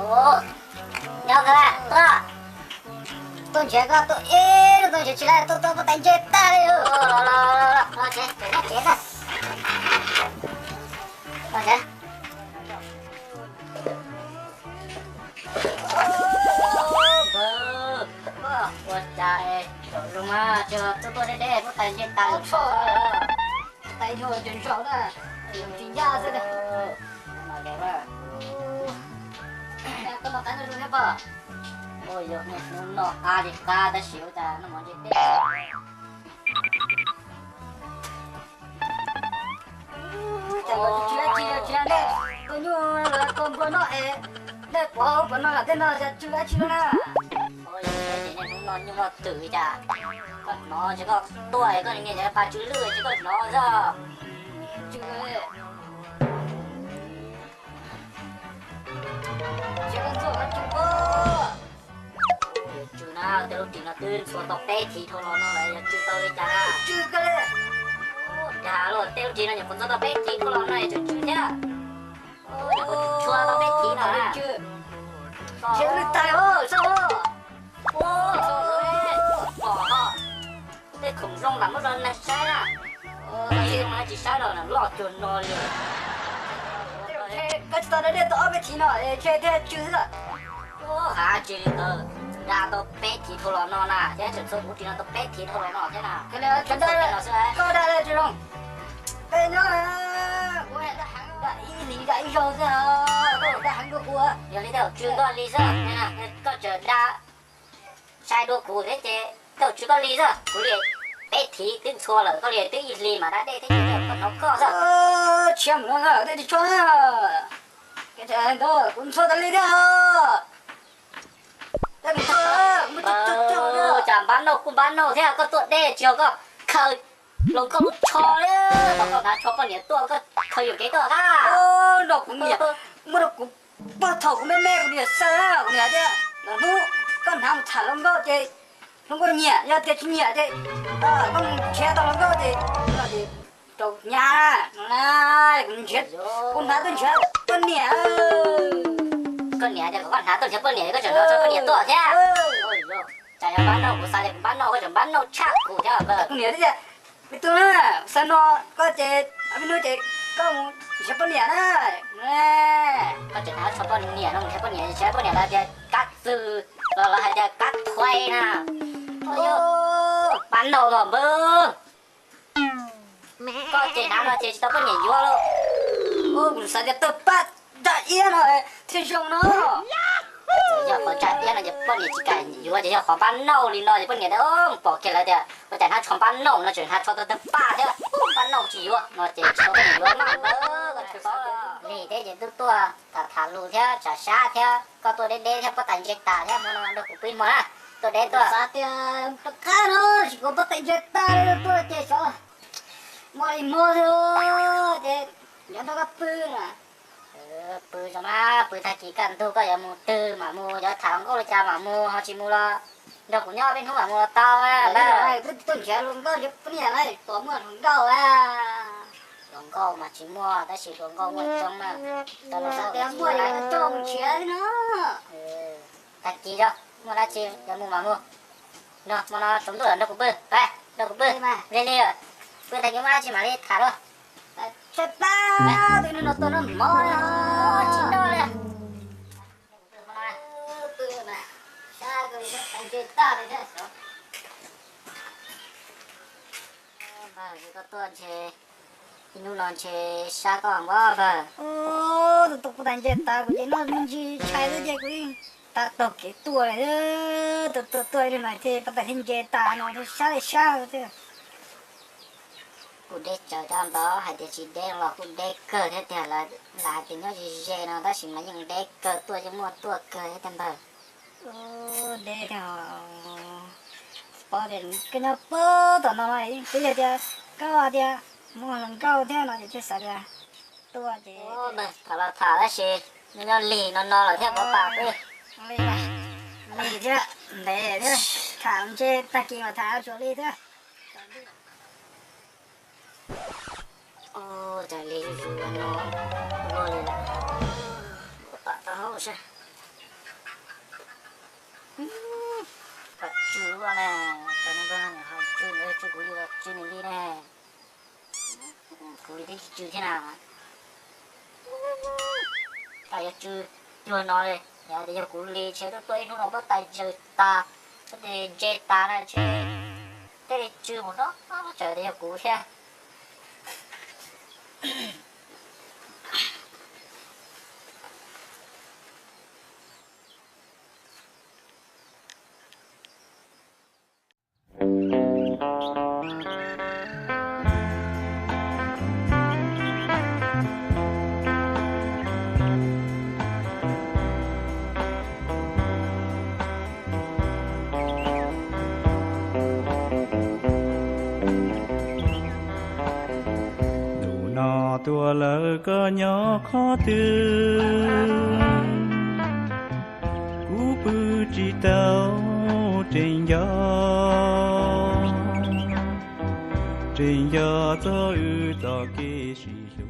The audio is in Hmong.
Nyob kawg, tuaj, tuaj nrhiav koj tuaj ib lub tuaj nrhiav tsis tau, tuaj tuaj poj tais nce tag li. Los los los los los tsev, tsev tag, los tsev. Ua cas es tsaus ntuj mas tsuas tuaj tuaj deb deb, poj tais nce tas lawm. Tais nyuag tsaus ntuj na, tsis ncaj xwb. Koj noj qab nyob zoo thiab pog? Ua yog hnub no qab li qab tab sis ua cas noj mov ntsej teb. Cas los tsis tsis tsis nej tua nyuj los tua npua noj es nej pov pov no los tej no cas tsw dab tsi no na. Ua yog ces nej hnub no nyuj noj twm li cas? Koj hnov tsis, koj tuaj es koj niag cov paj tsw lwj tsis, koj hnov xwb. Tsw li. Tsis, koj ntxuaj koj tsw pob. Yuav tsw na, tej lub ris no twb ntxhua tau peb thiv dhau los no lawm, yuav tsw tau li cas na? Tsw kawg li. Dag luaj, tej lub ris no nyuam qhuav ntxhua tau peb thiv dhau los no es tseem tsw thiab. Tshua tau peb thiv no na. Tsw, tsw li tais os, sab os. Pom tej khoom zoo lam muab rau neeg saib na. Tsis zoo mas tsis saib los loj cuag no li. Koj tsis tau da dej tau ob peb thiv no es ntshe thiaj tsw xwb. Ua hav tsis li ntawd, da tau peb thiv dhau los no na, thiab tseem txhua kuv ris no tau peb thiv dhau los no thiab na. Koj da dej tsis zoo. Peb nyob ib hlis da ib zaug xwb, koj da heev dua kuv. Yog li tej zaum tsw koj li xwb, koj tseem da sai dua kuv thiab ces tej zaum tsw koj li xwb. Kuv li peb thiv twb ntxhua lawm, koj li twb ib hlis mas da dej thiab ces koj hnov koj xwb. Tshiab mus no tej tsis tshua. Kuv ntxhua tas li thiab. Cas npab nauj kuj npab nauj thiab, koj tuaj deb tsis yog koj khaws hluas nkauj lub tsho li. Koj hnav tsho poj niam tuaj koj khaws yuam kev tuaj hab. Nrog kuv niam, muab rau kuv pog thaum kuv me me kuv niam xav kuv niam tias lwm hnub koj hnav mus tham hluas nkauj ces hluas nkauj nyiam, yog tias tsis nyiam ces koj mus nrhiav tau hluas nkauj ces rau hnyav no na. Kuv nrhiav, kuv hnav tuaj nrhiav poj niam. Koj niam tias kom koj hnav tuaj nrhiav poj niam, koj tseem hnav tsho poj niam tuaj thiab. Cas yog npab nauj, kuv xav tias kuv npab nauj, koj tseem npab nauj tshaj kuv thiab. Kuv niam tias, me tub na, xav no koj ces ob peb hnub ces koj mus nrhiav poj niam na. Koj tseem hnav tsho poj niam no, mus nrhiav poj niam, nrhiav poj niam lawv tias kab txwg los lawv hais tias kab thuai na. Npab nauj los npawg. Koj ces hnav no ces tsis tau poj niam yuav lauj. Kuv xav tias tawg paj daj iab no thiaj zoo no. Txawm yog qhov daj iab no ces poj niam tsis kam yuav, ces yog qhov npab nauj li no ces poj niam tias, pom kiag lawv tias ua cas hnav tsho npab nauj no tseem hnav tsho tawg tawg paj thiab, npab nauj tsis yuav no ces tsis tau poj niam yuav mas. Lig thiab ces tuaj tuaj tham tham lus thiab tsam sab thiab, koj tuaj deb deb thiab pob tais ntse tas thiab, hmo no nrog kuv pw ib hmo na. Tuaj deb tuaj. Xav tias rov qab no tsis kom pob tais ntse tas li tuaj ces xyov muaj li hmo xwb ces yuav nrog koj pw na. Pw tso mas, pw tag kis kaj ntug koj yuav mus twg mam mus, yuav tham hluas nkauj li cas mam mus, ho tsis mus los nrog kuv nyob peb hnub mam mus los tau. Tuaj nrhiav hluas nkauj nrhiav poj niam na, pom muaj hluas nkauj a. Hluas nkauj mas tsis muaj tab sis hluas nkauj muaj coob na. Xav tias muaj yuav coj mus nrhiav xwb no. Tag kis tso, muaj dab tsi yuav mus mam mus. No hmo no tsaus ntuj lawm nrog kuv pw, nrog kuv pw. Lig lig, pw tag kis muaj dab tsi mam li tham dua. Tshaib plab, tus neeg no tua noj mov tsis noj li. Pw na, sab kawg li, ntse tag li thiab. Koj tuaj ntshe ib hnub no ntshe sab koj npawg. Tus tus pob tais ntse tas kuv ces noj me ntsis tshais xwb ces kuv yeej tab taug kev tuaj li. Tus tuaj tuaj ib hnub no thiaj pob tais thiaj ntse tas no thiaj sab li sab thiab. Kuj deb tsawv thiab npawg, hais tias tsis deb los kuj deb kawg thiab tiag, lawv hais tias nyob ze ze no tab sis mas yeej deb kawg, tuaj yeej muaj tuaj kawg thiab tiag npawg. Deb thiab, paub tias koj nyob puag tom no no twb yog tias koj tias muaj hluas nkauj thiab no ces thiaj xav tias tuaj ces tham los tham tab sis nyob nyob lig no no lawm thiab pov pam peb. Lig thiab ntev thiab, tham ntshe tag kis mas tham tsuas li thiab. Cas li zuj zus no luaj li lawm, pom tau hauj sab. Tsw ua ne, tsw nws li los tsw nws li ne. Kuv li twb tsis tsw thiab na. Tas yuav tsw cuag no li, yog tias yog kuv li ces tuaj tuaj ib hnub no pob tais zaws tas, pob tais ntse tas na ces thiaj li tsw mus no, tseem tias yog kuv thiab. Ntu no tuaj lawm koj nyob qhov twg? Kuv pw tsis tau, tseem nco, tseem nco txog wb txoj kev sib